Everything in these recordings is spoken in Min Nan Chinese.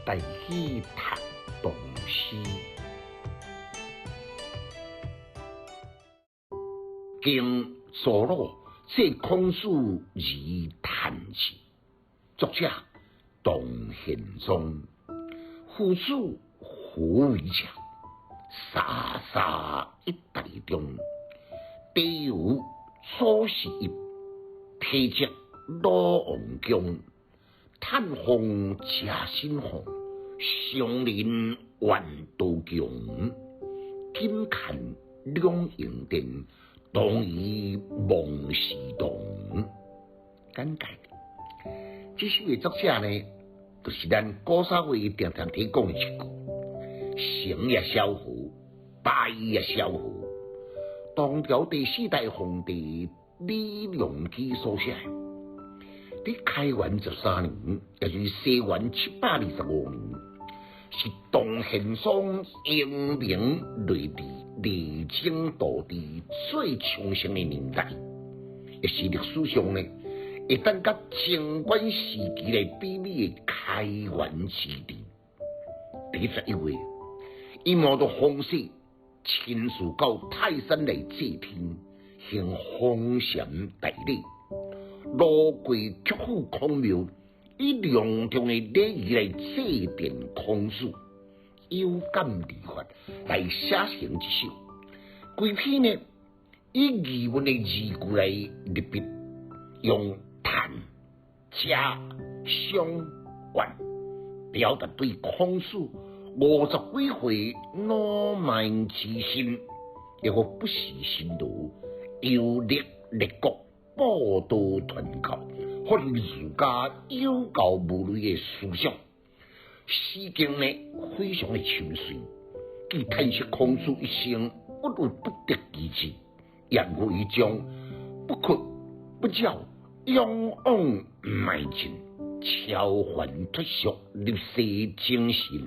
台語讀唐詩。敬祖魯祭孔子而嘆之。作者唐玄宗。夫子何為者？沙沙一大中，地有祖師邑，體積魯王宮。嘆風食新鳳，相鄰怨道窮。錦看兩楹殿，同以忘時動。簡介：這首的作者呢，就是咱古早話常常提講的一句：成也蕭何，敗也蕭何。唐朝第四代皇帝李隆基所寫。佇開元13年，也就是西元725年，是唐玄宗英明睿智、勵精圖治最昌盛的年代，也是歷史上呢會當佮貞觀時期來媲美的開元之治。佇11月，伊冒著風雪，親自到泰山來祭天，行封禪大禮。路過曲阜孔廟，以隆重的禮儀來祭奠孔子，有感而發來寫成這首。規篇呢，以疑問的字句來入筆，用嘆、嗟、傷、怨，表達對孔子50幾歲老邁之心，抑閣不辭辛勞，遊歷列國。布道傳教，發揮儒家有教無類的思想。詩境呢，非常的深邃，既嘆息孔子一生鬱鬱不得其志，也有伊將不屈不撓、勇往邁進、超凡脫俗入世精神，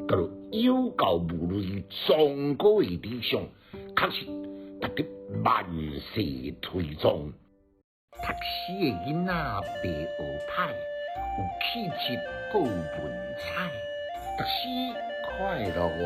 佮有教無類崇高的理想，確實值得萬世推崇。讀書的囡仔袂學歹，有氣質閣有文采，讀書快樂哦。